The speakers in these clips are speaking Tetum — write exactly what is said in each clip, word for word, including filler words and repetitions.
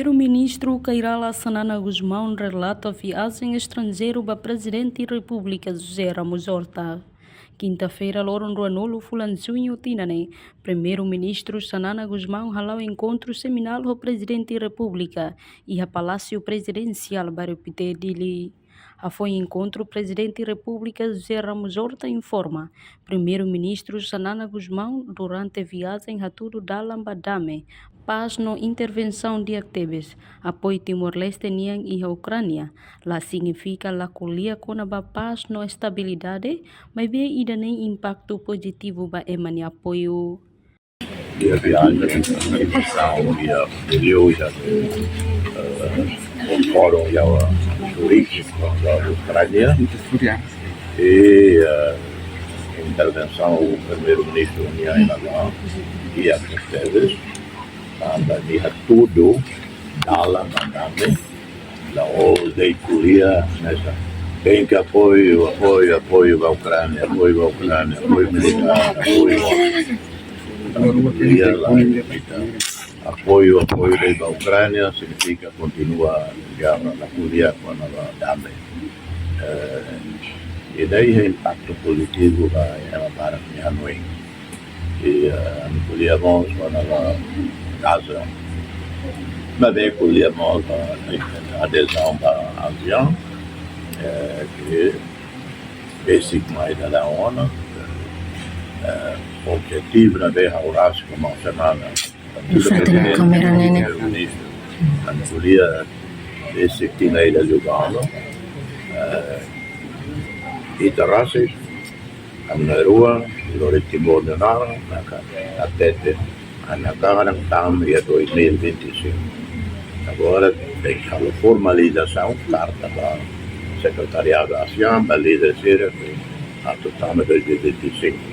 Primeiru-Ministru Kay Rala Xanana Gusmão relata viajen estranjeiru ba Prezidente Repúblika José Ramos Horta. Kinta-feira, loron ruanulu fulan Juñu tinan ne'e, Primeiru-Ministru Xanana Gusmão hala'o enkontru seminál ho Prezidente Repúblika iha Palásiu Prezidensiál Bairru Pité, Dili. Hafoin enkontru, Prezidente Repúblika José Ramos Horta informa, Primeiru-Ministru Xanana Gusmão durante viajen hatudu dalan ba dame, pás no intervensaun di'ak tebes. Apoiu Timor-Leste nian iha Ukránia la signifika la ko'alia kona-ba pás no estabilidade, maibé ida-ne'e impaktu pozitivu ba ema nia apoiu. Iha viajen, iha, iha, eh, fórum iha Zurique, iha Ukránia. I, eh, intervensaun Primeiru-Ministru nian iha, iha Guterres, tanba nia hatudu dalan ba dame, la'ós de'it ko'alia hanesan: tenke apoiu, apoiu, apoiu ba Ukránia, apoiu ba Ukránia, apoiu militár, apoiu. Ko'alia la, apoiu, apoiu de'it ba Ukránia signifika kontinua gerra, la ko'alia kona-ba dame. Eh, ida-ne'e iha impaktu pozitivu ba ema barak nia hanoin. I, eh, ami ko'alia mós kona-ba Gaza. Maibé ko'alia mós ba adezaun ba ASEAN, eh, ke besik mai daudaun ona, eh, objetivu ne'ebé ha'u rasik kona-ba semana. Enfrenta na kámera, Nene. Ami ko'alia besik tinan ida liubá ona, eh, ita rasik, ami na'in-rua, lori Timor nia naran, maka hatete ami hakarak tan iha dois mil e vinte e cinco. Agora tenke halo formalizasaun, karta ba Sekretariadu ASEAN, ba líder sira, atu tama dois mil e vinte e cinco.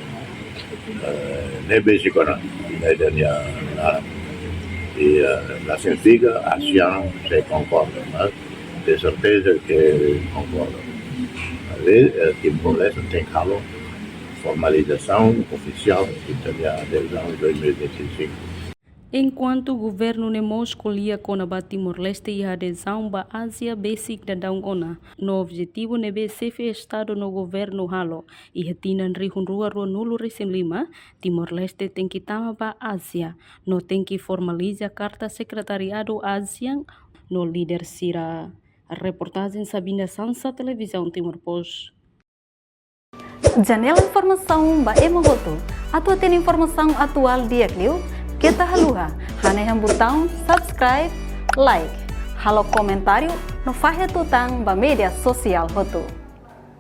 Eh, ne'e besik ona, ne'e ida-ne'e, ah, i, eh, la signifika ASEAN sei konkorda, mas tenho certeza ke konkorda. Maibé, eh, Timor-Leste tenke halo formalizasaun ofisiál, ita-nia adezaun dois mil e vinte e cinco. Enkuantu governu ne'e mós ko'alia kona-ba Timor-Leste iha adezaun ba ASEAN besik daudaun ona, no objetivu ne'ebé xefe Estadu no governu halo iha tinan rihun rua ruanulu resin lima, Timor-Leste tenke tama ba ASEAN, no tenke formaliza karta Sekretariadu ASEAN no líder sira. Reportajen Sabina Sansa, Televizaun Timor Post. Janela informasaun ba ema hotu. Atu hatene informasaun atuál di'ak liu, keta haluha hanehan butaun subscribe, like, halo komentáriu no fahe tutan ba média sosiál hotu.